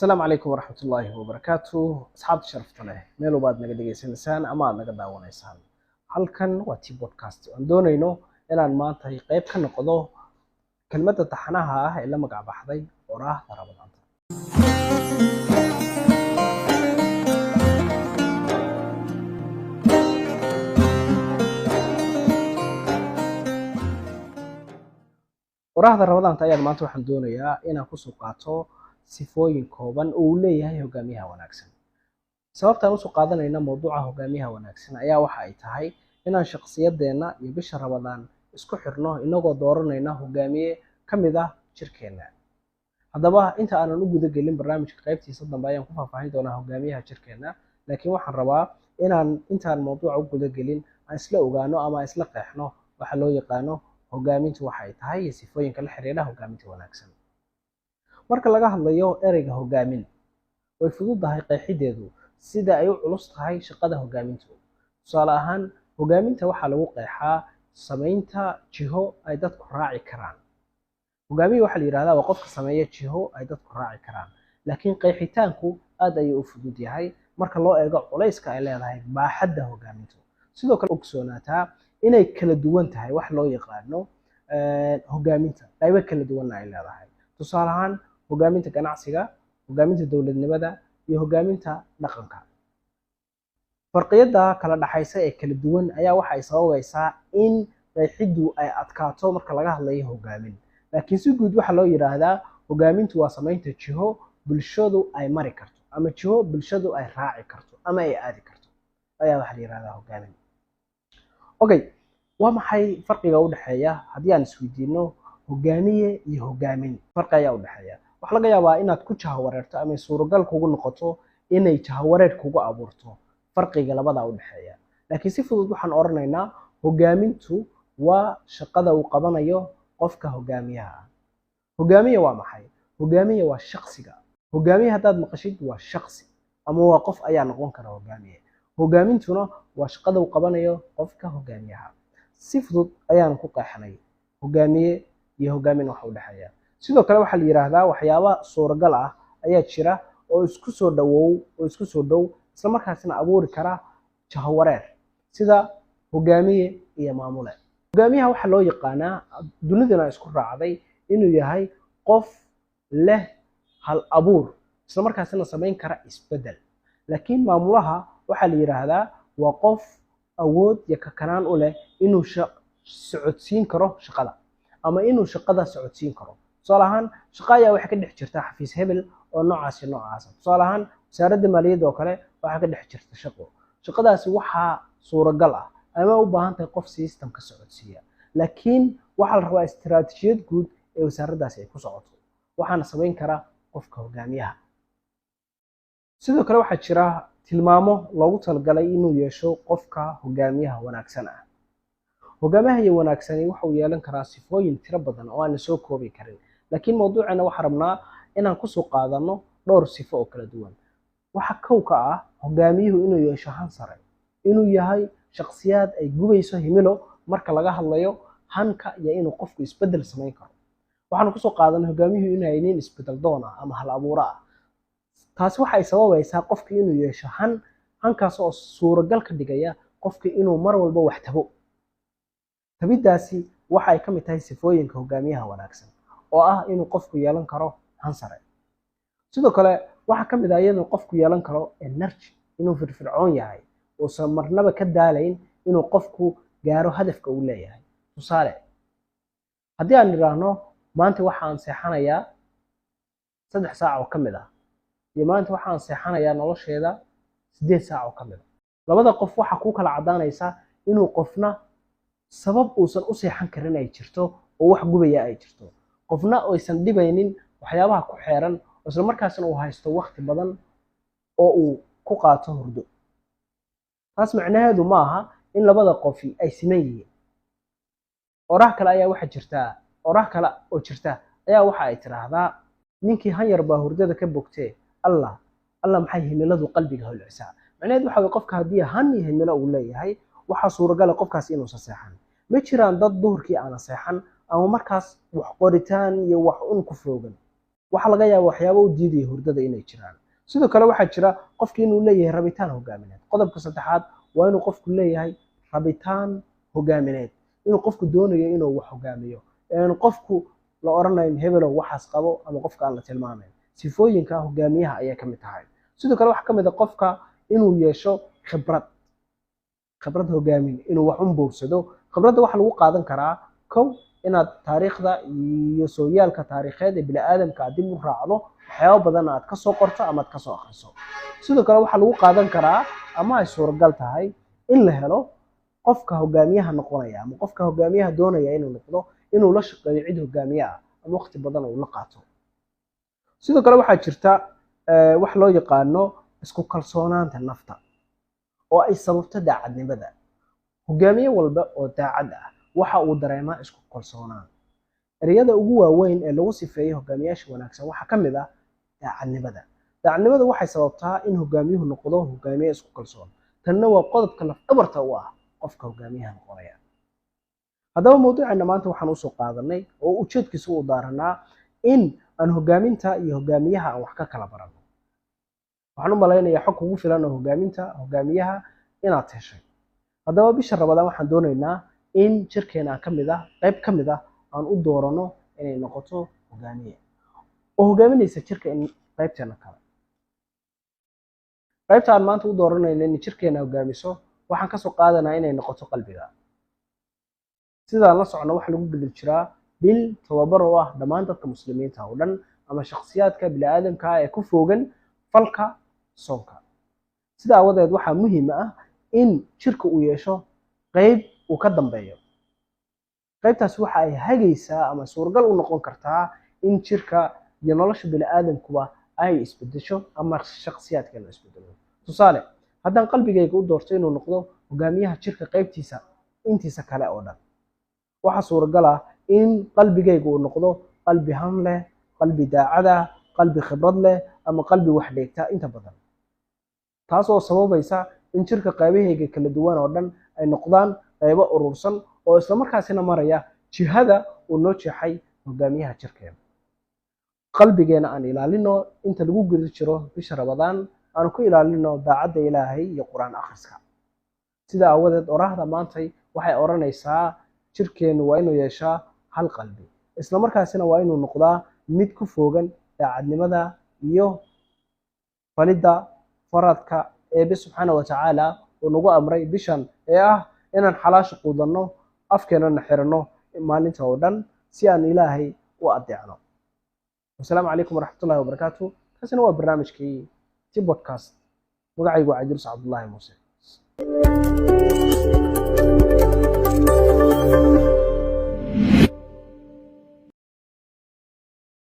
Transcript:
Asalaamu calaykum waraxmatullaahi wabarakaatu. Asxaabta sharafta leh, meel walba aad naga dhegaysanaysaan ama aad naga daawanaysaan, halkan waa T Podcast. Aan doonayno inaan maanta qayb ka noqdo kelmadda taxanaha ah ee la magac baxday Oraahda Ramadaanta. Oraahda Ramadaanta ayaan maanta waxaan doonayaa inaan kusoo qaato sifooyin kooban oo uu leeyahay hogaamiyaha wanaagsan. Sababtaan usoo qaadanayna mowduuca hogaamiyaha wanaagsan ayaa waxa ay tahay inaan shakhsiyadeenna iyo bisha Ramadaan isku xirno, inagoo dooranayna hogaamiye ka mid ah jirkeenna. Haddaba, inta aanan u guda gelin barnaamijka, qaybtiisa dambe ayaan ku faahfaahin doonaa hogaamiyaha jirkeenna, laakiin waxaan rabaa inaan intaan mowduuca u guda gelin aan isla ogaano ama aan isla qeexno waxa loo yaqaano hogaamintu waxa ay tahay iyo sifooyinka la xiriira hogaaminta wanaagsan. Marka laga hadlayo ereyga hogaamin, way fududahay qeexideedu sida ay u culus tahay shaqada hogaamintu. Tusaale ahaan, hogaaminta waxaa lagu qeexaa samaynta jiho ay dadku raaci karaan. Hogaamiye waxaa la yidhahdaa waa qofka sameeya jiho ay dadku raaci karaan, laakiin qeexitaanku aad ayuu u fudud yahay marka loo eego culayska ay leedahay baaxadda hogaamintu. Sidoo kale, ogsoonaataa inay kala duwan tahay wax loo yaqaano hogaaminta, qaybo kala duwanna ay leedahay. Tusaale ahaan, hogaaminta ganacsiga, hogaaminta dowladnimada iyo hogaaminta dhaqanka. Farqiyada kala dhaxaysa ee kala duwan ayaa waxa ay sababaysaa in qeexiddu ay adkaato marka laga hadlayo hogaamin, laakiin si guud waxaa loo yidhaahdaa hogaamintu waa samaynta jiho bulshadu ay mari karto ama jiho bulshadu ay raaci karto ama ay aadi karto ayaa waxaa la yidhahdaa hogaamin. Okay, waa maxay farqiga u dhexeeya haddii aan isweydiino hogaamiye iyo hogaamin? Farqi ayaa u dhexeeya. Waxaa laga yaabaa inaad ku jahawareerto ama suuragal kugu noqoto inay jahawareer kugu abuurto farqiga labadaa u dhexeeya, laakiin si fudud waxaan odhanaynaa hogaamintu waa shaqada uu qabanayo qofka hogaamiyaha ah. Hogaamiye waa maxay? Hogaamiye waa shaqsiga. Hogaamiye haddaad maqashid, waa shaqsi ama waa qof ayaa noqon kara hogaamiye. Hogaamintuna waa shaqada uu qabanayo qofka hogaamiyaha. Si fudud ayaan ku qeexnay hogaamiye iyo hogaamin waxa u dhexeeya. Sidoo kale, waxaa la yidhaahdaa waxyaaba suuragal ah ayaa jira oo isku soo dhawow oo isku soo dhow, isla markaasina abuuri kara jahawareer, sida hogaamiye iyo maamule. Hogaamiyaha waxaa loo yaqaanaa, duniduna isku raacday, inuu yahay qof leh hal abuur, isla markaasina samayn kara isbeddel, laakiin maamulaha waxaa la yidhaahdaa waa qof awood iyo kakanaan u leh inuu socodsiin karo shaqada ama inuu shaqada socodsiin karo. Tusaale ahaan, shaqo ayaa waxay ka dhex jirtaa xafiis hebel oo noocaasi noocaasa. Tusaale ahaan, wasaaradda maaliyadda oo kale waxaa ka dhex jirta shaqo. Shaqadaasi waxaa suuragal ah ama u baahan tahay qof systemka socodsiiya, laakiin waxaa la rabaa istiraatiijiyad guud ee wasaaraddaasi ay ku socoto, waxaana samayn kara qofka hogaamiyaha. Sidoo kale, waxaa jira tilmaamo loogu talagalay inuu yeesho qofka hogaamiyaha wanaagsan ah. Hogaamiyaha iyo wanaagsani waxa uu yeelan karaa sifooyin tiro badan oo aan la soo koobi karin, laakiin mawduucana waxaan rabnaa inaan kusoo qaadano dhowr sifo oo kala duwan. Waxa kow ka ah hogaamiyuhu inuu yeesho han sare, inuu yahay shakhsiyaad ay gubayso himilo. Marka laga hadlayo hanka iyo inuu qofku isbeddel samayn karo, waxaanu kusoo qaadanay hogaamiyuhu inuu yahay nin isbeddel doon ah ama hal abuuro ah. Taasi waxa ay sababaysaa qofku inuu yeesho han, hankaas oo suuragal ka dhigaya qofka inuu mar walba wax tabo. Tabiddaasi waxa ay ka mid tahay sifooyinka hogaamiyaha wanaagsan oo ah inuu qofku yeelan karo han sare. Sidoo kale, waxaa ka mid ah iyadoo qofku yeelan karo energy, inuu firfircoon yahay, uusan marnaba ka daalayn inuu qofku gaaro hadafka uu leeyahay. Tusaale, haddii aan idhaahno maanta waxaan seexanayaa 3 saac oo ka mid ah iyo maanta waxaan seexanayaa nolosheeda 8 saac oo ka mid ah, labada qof waxaa ku kala caddaanaysa inuu qofna sabab uusan u seexan karin ay jirto oo wax gubaya ay jirto, qofna aysan dhibaynin waxyaabaha ku xeeran, oo isla markaasna uu haysto waqti badan oo uu ku qaato hurdo. Taas macnaheedu ma aha in labada qofi ay siman yihiin. Oraah kale ayaa waxaa jirtaa, oraah kale oo jirta ayaa waxa ay tiraahdaa: "Ninkii han yar baa hurdada ka bogtee, Allah Allah, maxay himiladu qalbiga holcisaa?" Macnaheedu waxa weye, qofka haddii han iyo himilo uu leeyahay, waxaa suuragala qofkaas inuusan seexan. Ma jiraan dad duhurkii aana seexan ama markaas wax qoritaan iyo wax un ku foogan. Waxaa laga yaaba waxyaabo u diidaya hurdada inay jiraan. Sidoo kale waxaa jira qofki inuu leeyahay rabitaan hogaamineed. Qodobka saddexaad waa inuu qofku leeyahay rabitaan hogaamineed, inuu qofku doonayo inuu wax hogaamiyo, een qofku la oranayn hebelow waxaas qabo ama qofka aan la tilmaamayn. Sifooyinka hogaamiyaha ayay ka mid tahay. Sidoo kale waxaa ka mid ah qofka inuu yeesho khibrad hogaamin, inuu wax un bowrsado. Khibradda waxaa lagu qaadan karaa kow inaad taariikhda iyo sooyaalka taariikheed ee bini'aadamka aad dib u raacdo, waxyaabo badan aad ka soo qorto ama aad ka soo akhriso. Sidoo kale waxaa lagu qaadan karaa ama ay suuragal tahay in la helo qofka hogaamiyaha noqonaya ama qofka hogaamiyaha doonaya inuu noqdo inuu la shaqeeyo cid hogaamiye ah ama waqti badan uu la qaato. Sidoo kale waxaa jirta wax loo yaqaano isku kalsoonaanta nafta oo ay sababto daacadnimada. Hogaamiye walba oo daacad ah waxa uu dareemaa isku kalsoonaan. Ereyada ugu waaweyn ee lagu sifeeyo hogaamiyaasha wanaagsan waxaa ka mid ah daacadnimada. Daacadnimadu waxay sababtaa in hogaamiyuhu noqdo hogaamiye isku kalsoon. Tanna waa qodobka laf-dhabarta u ah qofka hogaamiyaha noqonaya. Haddaba mawduuceena maanta waxaan usoo qaadanay oo ujeedkiisu u daaranaa in aan hogaaminta iyo hogaamiyaha aan wax ka kala barano. Waxaan u malaynayaa xog kugu filan oo hogaaminta hogaamiyaha inaad heshay. Haddaba bisha Rabadaan waxaan doonaynaa in jirkeena ka mid ah qayb ka mid ah aan u doorano inay noqoto hogaamiye oo hogaaminaysa jirka in qaybteena kale. Qaybta aan maanta u dooranayno in jirkeena hogaamiso waxaan kasoo qaadanaa inay noqoto qalbiga. Sidaan la socno waxa lagu geli jiraa bil tababar oo ah dhammaan dadka muslimiinta oo dhan ama shakhsiyaadka bini'aadamka ah ee ku foogan falka soonka. Sida aawadeed waxaa muhiim ah in jirka uu yeesho qayb uu ka dambeeyo. Qaybtaas waxa ay hagaysaa ama suuragal u noqon kartaa in jirka iyo nolosha bini'aadamkuba ay isbedesho ama shakhsiyaadkeena isbedelo. Tusaale, haddaan qalbigayga u doorto inuu noqdo hogaamiyaha jirka qaybtiisa intiisa kale oo dhan, waxaa suuragal ah in qalbigayga uu noqdo qalbi han leh, qalbi daacad ah, qalbi khibrad leh ama qalbi wax dheegta inta badan, taas oo sababaysa in jirka qaybahayga kala duwan oo dhan ay noqdaan qaybo urursan oo isla markaasina maraya jihada uu noo jeexay hogaamiyaha jirkeena. Qalbigeena aan ilaalino inta lagu guda jiro bisha Rabadaan, aan ku ilaalino daacadda Ilaahay iyo Qur'aan akhriska. Sida aawadeed oraahda maantay waxay odhanaysaa jirkeenu waa inuu yeeshaa hal qalbi, isla markaasina waa inuu noqdaa mid ku foogan daacadnimada iyo falidda faradka Eebbe subxaana wa tacaala uu nagu amray bishan ee ah inaan xalaasha quudanno, afkeenana xiranno maalinta oo dhan si aan Ilaahay u adeecno. Wasalaamu calaykum waraxmatullahi wabarakaatu. Kaasina waa barnaamijkii Ti Podcast. Magacaygu waa Cabdulaahi Muuse.